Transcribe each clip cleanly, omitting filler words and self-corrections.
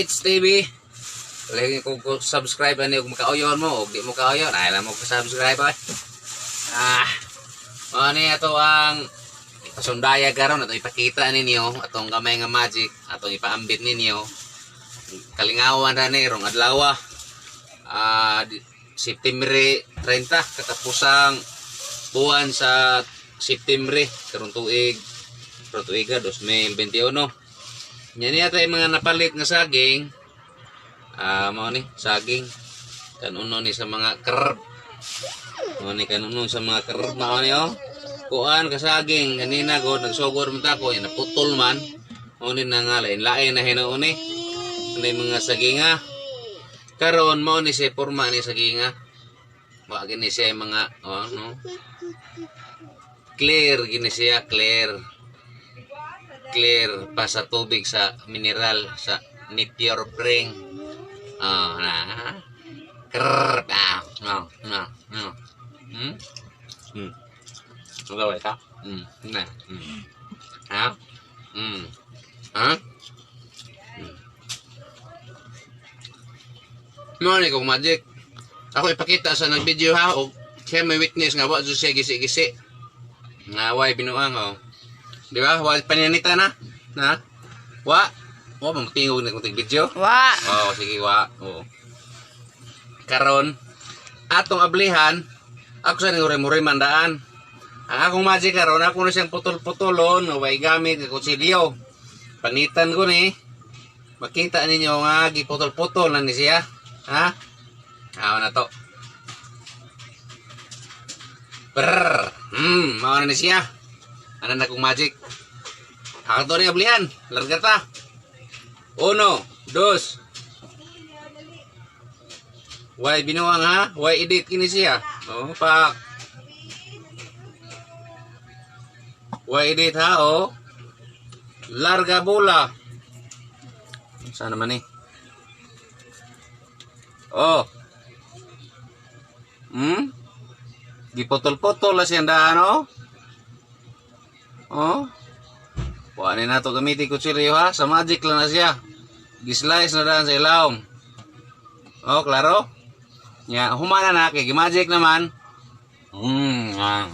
It's TV. Lagi kung subscribe ani og makauyon mo og di mo kauyon, ay lang mo subscribe ay. Ah. Mao ni ato ang ipasundaya karon, ato ipakita ninyo atong gamay nga magic, atong ipaambit ninyo. Kalingawan ra ni rong adlaw. September 30, katapusang buwan sa September karon tuig, karon tuiga 2021. Nya niya tayo mga napalit nga saging. Mao ni saging. Kanuno ni sa mga krb. Mao ni kanuno sa mga krb, mao ni oh. Kuan ka saging kanina god nagsugod man ta ko, naputol man. Mao ni nga lain lain na hinuon ni. Ano yung mga saginga. Karon mao ni siya porma ni saginga. Wa gini siya yung mga, oh no. Clear gini siya, clear. Clear pa sa tubig sa mineral sa Nature Spring. Oh, na. Krrr, ah, no, no, no. Ano ka? Na. Ha? Ha? Mo ni kong magic. Ako ipakita sa nag-video ha og siya may witness nga wa jud siya gisi-gisi. Nga way binuang oh. Di ba? Wa paninita na. Na? Wa. Wa mo tingog na kung video. Wa. Oh, sige wa. Oo. Karon atong ablihan ako sa ning mandaan. Ang akong magic karon, ako na siyang putol-putulon, way gamit nga kutsilyo. Panitan ko ni. Makita ninyo nga giputol-putol na ni siya. Ha? Awa na to. Brrr. Mao na ni siya. Ano na kong magic? Ako to ni ablihan. Larga ta. Uno, dos. Way binuang ha? Way edit kini siya. Oh, pak. Way edit ha, oh. Larga bola. Saan naman eh? Oh. Giputol-putol na siyang daan, oh. Oh. Wa ni nato gamitin kutsilyo ha. Sa magic lang na siya. Gislice na daan sa ilawom. Oh, klaro? Nya, humana na kay magic naman. Ah,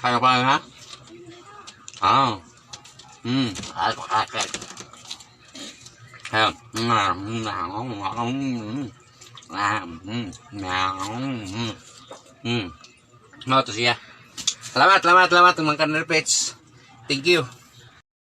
Kaya pa ha? Ah. Ah, ah, ah. Ah, ah, Mao to siya. Salamat, salamat, salamat mga kanarpets. Thank you.